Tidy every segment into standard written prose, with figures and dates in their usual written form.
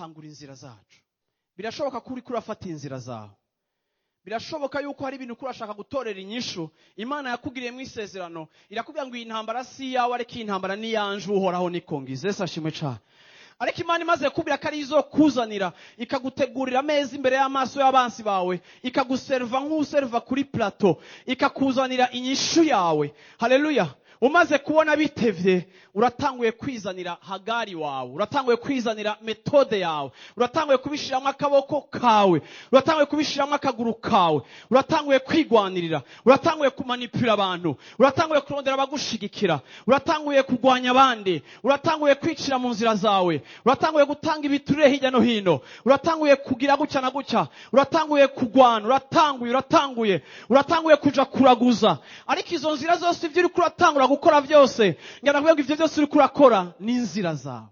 Dutangura inzira zacu. Birashoboka ko uriko urafata inzira zawe, birashoboka yuko hari ibintu urashaka gutorera inyishu. Imana yakugiriye mu isezerano, irakubwira ngo iyi ntambara si iyawe, ariko iyi ntambara ni iyanje, Uhoraho niko ngize. Yesu ashimwe cane. Ariko Imana imaze kukubwira ko ari izokuzanira, ikagutegurira ameza imbere y'amaso y'abansi bawe, ikaguserva nk'userva kuri plateau, ikakuzanira inyishu yawe, haleluya, umaze kubona bitevye, uratanguye kwizanira Hagari wawe, uratanguye kwizanira méthode yawe, uratanguye kubishiramo akaboko kawe, uratanguye kubishiramo akaguru kawe, uratanguye kwigwanirira, uratanguye kumanipura abantu, uratanguye kurondera abagushigikira, uratanguye kurwanya abandi, uratanguye kwicira mu nzira zawe, uratanguye gutanga ibiturire hirya no hino, uratanguye kugira gutya na gutya, uratanguye kurwana, uratanguye kuja kuraguza. Ariko izo nzira zose, ibyo uriko uratangura gukora byose, ngana kuvuga ngo ivyo byose uriko urakora ni inzira zawe.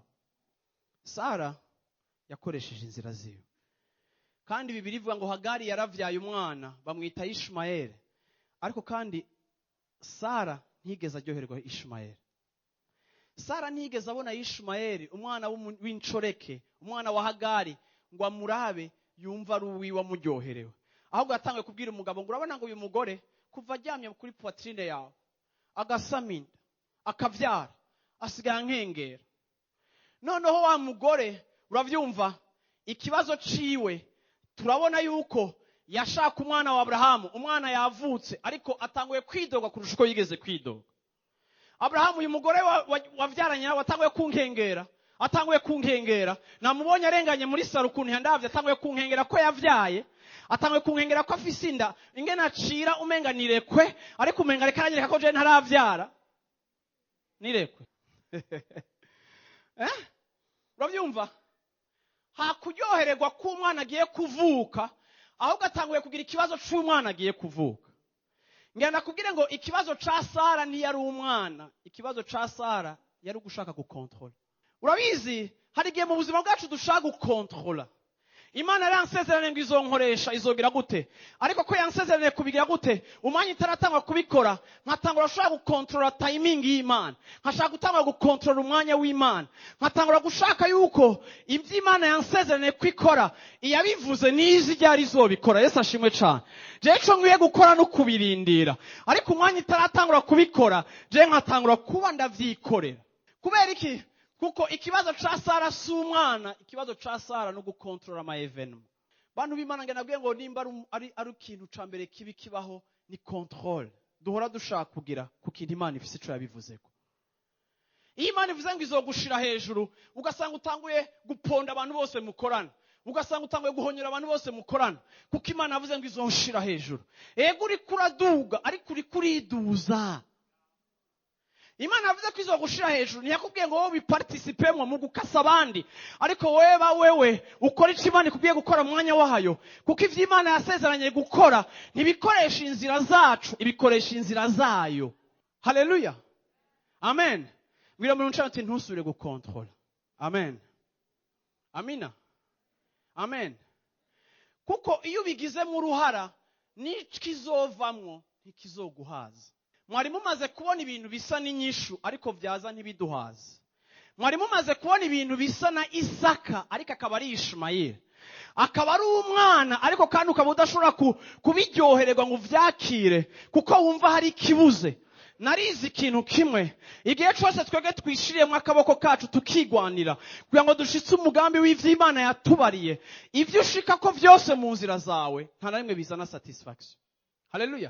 Sara yakoresheje inzira ziwe, kandi Bibiliya ivuga ngo Hagari yaravyaye umwana, bamwita Ishumayeli. Ariko kandi Sara ntiyigeze aryoherwa Ishumayeli. Sara ntiyigeze abona Ishumayeli, umwana w'incoreke, umwana wa Hagari, ngo amurabe yumva ari uwiwe, amuryoherewe. Ahubwo yatangiye kubwira umugabo ngo: "Urabona," ngo, "uyu mugore kuva aryamye kuri poitrine yawe, agasama inda, akavyara, asigaye ankengera." Noneho wa mugore, uravyumva, ikibazo ciwe turabona yuko yashaka umwana wa Aburahamu. Umwana yavutse, ariko atanguye kwidoga kurusha uko yigeze kwidoga. "Aburahamu, uyu mugore wavyaranye nawe atanguye kunkengera, atanguye kunkengera. Namubonye arenganye muri salon, ukuntu yandavye, atanguye kunkengera ko yavyaye, atanguye kunkengera ko afise inda. Ingene acira, umenga nirekwe, ariko umenga reka aranyereka ko jewe ntaravyara, nirekwe." Eh? Urabyumva, hakuryohererwa ko umwana agiye kuvuka, ahubwo atanguye kugira ikibazo c'umwana agiye kuvuka. Ngenda kubwire ngo ikibazo ca Sara ntiyari umwana, ikibazo ca Sara yari ugushaka gukontrola. Urabizi, hari igihe mu buzima bwacu dushaka gukontrola. Imana yaransezeraniye ngo izonkoresha, izogira gute, ariko ko yansezeraniye kubigira gute, umwanya itaratangwa kubikora, nkatangura gushaka gukontrola timing y'Imana, nkashaka gutangura gukontrola umwanya w'Imana, nkatangura gushaka yuko ibyo Imana yansezeraniye ko ikora, iyabivuze nizi ryari izobikora. Yesu ashimwe cane. Jewe ico nkwiye gukora no kubirindira, ariko umwanya itaratangura kubikora, jewe nkatangura kuba ndavyikorera. Kubera iki? Kuko ikibazo ca Sara si umwana, ikibazo ca Sara no gukontrola ama événements. Bantu b'Imana, nge nabwiye ngo nimba ari ikintu ca mbere kibi kibaho, ni contrôle duhora dushaka kugira ku kintu Imana ifise ico yabivuzeko. Iyo Imana ivuze ngo izogushira hejuru, ugasanga utanguye guponda abantu bose mukorana, ugasanga utanguye guhonyora abantu bose mukorana, kuko Imana yavuze ngo izonshira hejuru. Ego, uriko uraduga, ariko uriko uriduza. Imana yavuze ko izogushira hejuru, ntiyakubwiye ngo wowe ubiparticipemwo mu gukasa abandi, ariko wowe ba wewe ukora icyo Imana ikubwiye gukora mu mwanya wayo, kuko ivyo Imana yasezeranye gukora ntibikoresha inzira zacu, ibikoresha inzira zayo. Haleluya, amen. Bwira umuntu uca ati: "Ntusubire gukontrola." Amen, amina, amen. Kuko iyo ubigizemo uruhara, n'ikizovamwo ntikizoguhaza. Mwari mumaze kubona ibintu bisa n'inyishu, ariko byaza ntibiduhaze. Mwari mumaze kubona ibintu bisa na Isaka, ariko akaba ari Ishumayeli, akaba ari umwana, ariko kandi ukaba udashobora kubiryohererwa ngo uvyakire, kuko wumva hari ikibuze. Narizi ikintu kimwe: igihe cyose twebwe twishiriyemo akaboko kacu, tukigwanira kugira ngo dushitse umugambi w'ivy'Imana yatubariye, ivyo ushika ko vyose mu nzira zawe nta na rimwe bizana satisfaction. Haleluya.